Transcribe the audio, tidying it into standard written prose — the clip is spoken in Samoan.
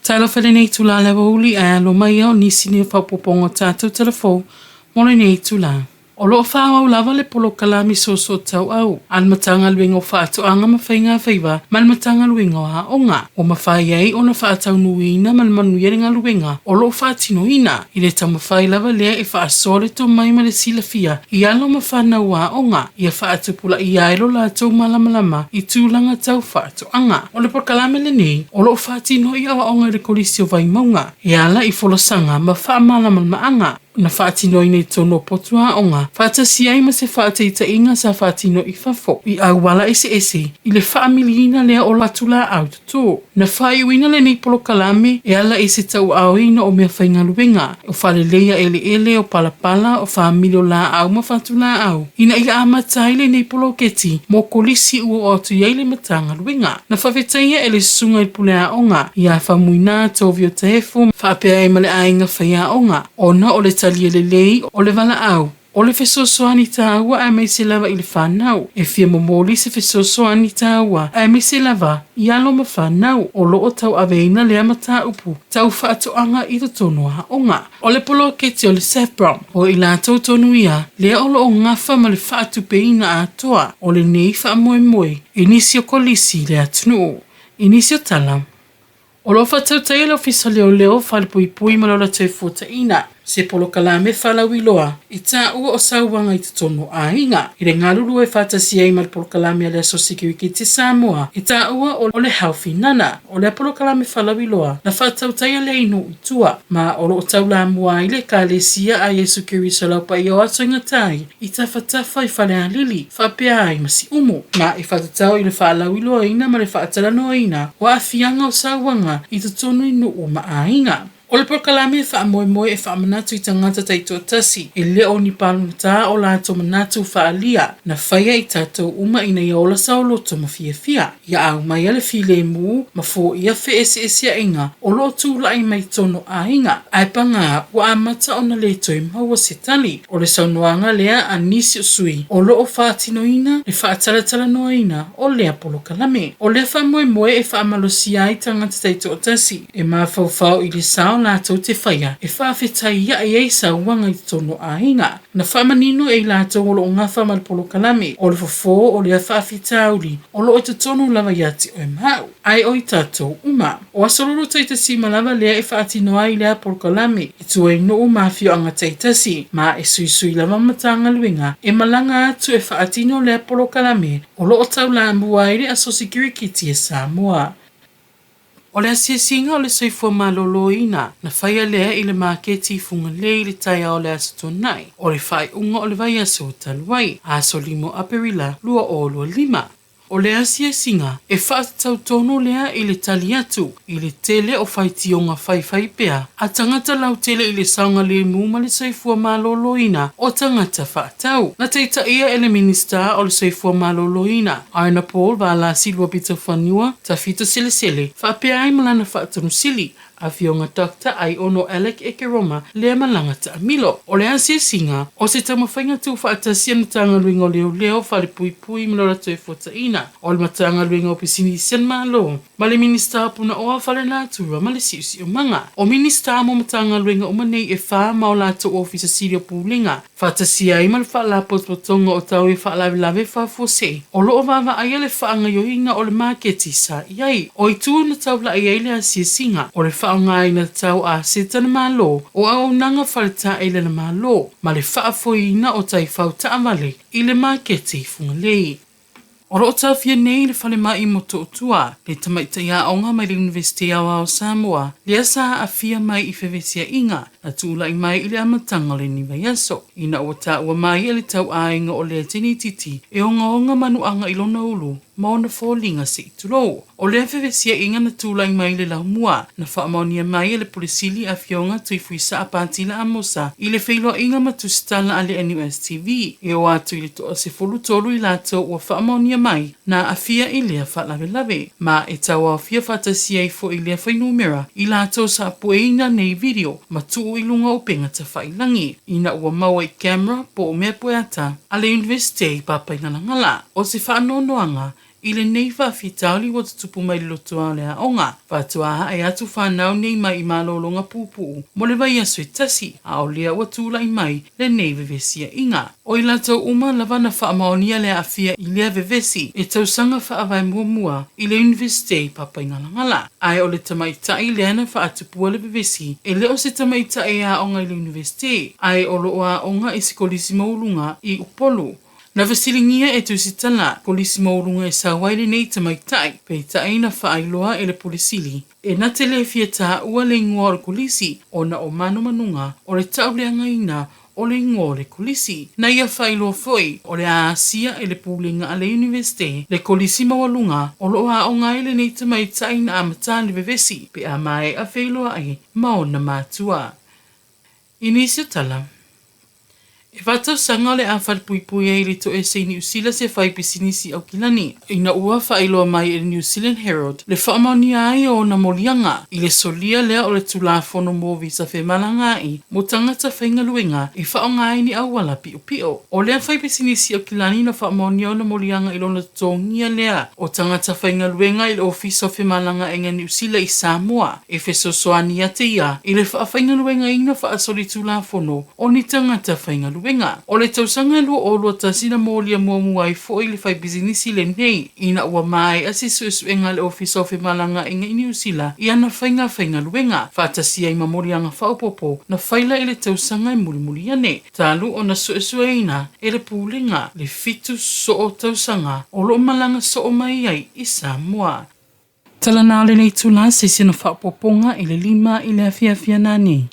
Talofa i lenei itula le aoauli ae alo mai ao nisi nei o faaopoopoga o tatou talafou mo lenei itula. O lo o faaauau lava le polokalame soosootauau a le Matagaluega o Faatoaga ma Faigafaiva ma le Matagaluega o Aoga, ua mafai ai ona faataunuuina ma le manuia le galuega o lo o faatinoina, i le taumafai lava lea e faasoa le tomai ma le silafia i alo ma fanau aoga, ia faatupulaia ai lo latou malamalama i tulaga tau faatoaga. O le polokalame lenei o lo o faatino i aoaoga i le Kolisi o Vaimauga e ala i folasaga ma faamalamalamaga na faatinoina i totonu o potu aoga faatasi ai ma se faataitaiga sa faatino i fafo i auala eseese i le faamiliina lea o fatulaau toto. Na faaiuina lenei polokalame e ala i se tauaaoina o meafaigaluega, o faleleia eleele, o palapala, o famili o laau ma fatulaau ina ia amata ai lenei poloketi mo kolisi ua oo atu i ai le Matagaluega. Na faafetaia e le Susuga i le Pule Aoga ia Faumuina Tovio Taefu faapea ai ma le aiga faiaoga ona o le talia lelei o le valaau o le fesoasoani taua aemaise lava i le fanau e fia momoli se fesoasoani taua aemaise lava i alo ma fanau o lo o tauaveina lea mataupu tau faatoaga i totonu o aoga. O le poloketi o le SAFPROM, o i latou tonu ia lea o lo o gafa ma le faatupeina atoa o lenei faamoemoe i nisi o kolisi i le atunuu. I nisi o tala, o lo o faatautaia le Ofisa Leoleo, Falepuipui ma le Ola Toefuataiga se polokalame faalauiloa i taua o sauaga i totonu o aiga i le galulue faatasi ai ma le polokalame a le Asosi Kirikiti Samoa i taua o le Healthy Nana. O lea polokalame faalauiloa na faatautaia lea i nuu i tua, ma o lo o taulamua ai le Ekalesia a Iesu Keriso Laupaia o Aso i Gatai i Tafatafa i Falealili faapea ai ma Siumu, ma e faatatau i le faalauiloaina ma le faatalanoaina o aafiaga o sauaga i totonu i nuu ma aiga. O le polokalame e faamoemoe e faamanatu i tagata taitoatasi e le o ni palota o latou manatu faaalia na faia i tatou uma ina ia ola saoloto ma fiafia. Ia aumaia le filemu ma foia feeseeseaiga o lo o tulai mai totonu o aiga, ae pagā ua amata ona le toe maua se tali. O le saunoaga lea a nisi o sui o lo o faatinoina le faatalatalanoaina o lea polokalame. O lea faamoemoe e faamalosia ai tagata taitoatasi e mafaufau i le sao latou te faia e faafetaia'i ai sauaga i totonu o aiga. Na faamanino e i latou o lo o gafa ma le polokalame o le fofo o lea faafitauli o lo o i totonu lava ia te oe ma au, ae o i tatou uma. O aso lolo taitasima lava lea e faatino ai lea polokalame i tua i nuu ma afioaga taitasi, ma e suisui lava Matagaluega e malaga atu e faatino lea polokalame o lo o taulamua ai le Asosi Kirikiti a Samoa. O le asiasiga o le soifua maloloina na faia lea i le maketi i Fugalei i le taeao o le Aso Toonai o le faaiuga o le vaiaso talu ai, aso 5 o Aperila 2025. O le asiasiga e faatatau tonu lea i le tali atu i le tele o faitioga faifai pea a tagata lautele i le saogalemu ma le soifua maloloina o tagata faatau. Na taitaia e le Minisita o le Soifua Maloloina, Aina Paul Valasi Luapitofanua Tafito Selesele, faapea ai ma lana faatonusili, Afioga Doctor Aiono Alec Ekeroma lea malaga taamilo. O le asiasiga o se taumafaiga tuufaatasi a le Matagaluega o Leoleo, Falepuipui ma le Ola Toefuataiga o le Matagaluega o Pisinisi a le Malo ma le Minisita o Punaoa Faalenatura ma le Siosiomaga. O Minisita mo Matagaluega uma nei e fa ma o latou Ofisa Sili o Pulega faatasi ai ma le Faalapotopotoga o Tau i Faalavelave Faafuasei o lo o vaavaaia le faagaoioiga o le maketi sa i ai. O itu na taulai ai le asiasiga o le faaaogaina tatau a aseta le Malo o auaunaga faletaele a le Malo ma le faafoeina o taifau taavale i le maketi i Fugalei. O lo o taofia nei i le falemai i Motootua le tamaitai aoga mai le Iunivesite Aoao o Samoa lea sa aafia mai i fevesiaiga na tulai mai i le amataga o lenei vaiaso ina ua taua mai e le tauaiga o lea teneititi e ogaoga manuaga i lona ulu ma ona foliga se i tulou. O lea fevesiaiga na tulai mai i le laumua na faamaonia mai e le Pule Sili Afioga Tuifuisaa Patila Amosa i le feiloaiga ma tusitala a le NUSTV e oo atu i le toa 13 i latou ua faamaonia mai na aafia i lea faalavelave ma e tauaofia faatasi ai foi lea fuainumera i latou sa pueina nei video ma tuu i luga o upega tafailagi ina ua maua i camera po o mea pueata a le Iunivesite i Papaigalagala. O se faanoanoaga. i lenei faafitauli ua tutupu mai le lotoa o le aoga. Faatoa ae atu fanau nei mai i malologa puupuu mo le vaiaso e tasi, a o lea ua tulai mai lenei vevesiaiga. O i latou uma lava na faamaonia le aafia i lea vevesi e tausaga faavae muamua i le Iunivesite i Papaigalagala. Ae o le tamaitai lea na faatupua le vevesi e le o se tamaitai e aoga i le Iunivesite, ae o lo o aoga i se kolisi maualuga i Upolu. Na fesiligia e Tusitala kolisi maualuga e sau ai lenei tamaitai, peitai na faailoa e le Pule Sili e na te le fia taua le igoa o le kolisi ona o manumanuga o le tauleagaina o le igoa o le kolisi. Na ia faailoa foi o le a asia e le Pulega a le Iunivesite le kolisi maualuga o lo o aoga ai lenei tamaitai na amata le vevesi pe a maea feiloai ma ona matua. I nisi o tala, e faatausaga o le a falepuipui ai i le toese i Niu Sila se faipisinisi Aukilani ina ua faailoa mai e le New Zealand Herald le faamaonia ai o ona moliaga i le solia lea o le Tulafono mo Visa Femalagaai mo Tagata Faigaluega e faaaoga ai ni auala piopio. O lea faipisinisi Aukilani na faamaonia ona moliaga i lona totogia lea o tagata faigaluega i le Ofisa o Femalagaaiga Niu Sila i Samoa e fesoasoani ate ia i le faafaigaluegaina faasolitulafono o ni tagata faigaluega. O le tausaga e 2021 na molia muamua ai foi le faipisinisi lenei ina ua maea se suesuega a le Ofisa o Femalagaaiga i Niu Sila i ana faiga faigaluega, faatasi ai ma moliaga faaopoopo na faila i le tausaga e mulimuli ane, talu ona suesueina e le Pulega le fitu soo tausaga o lo o malaga soo mai ai i Samoa. Tala na o lenei itula, se isi ona faaopoopoga i le 5 i le afiafi a nanei.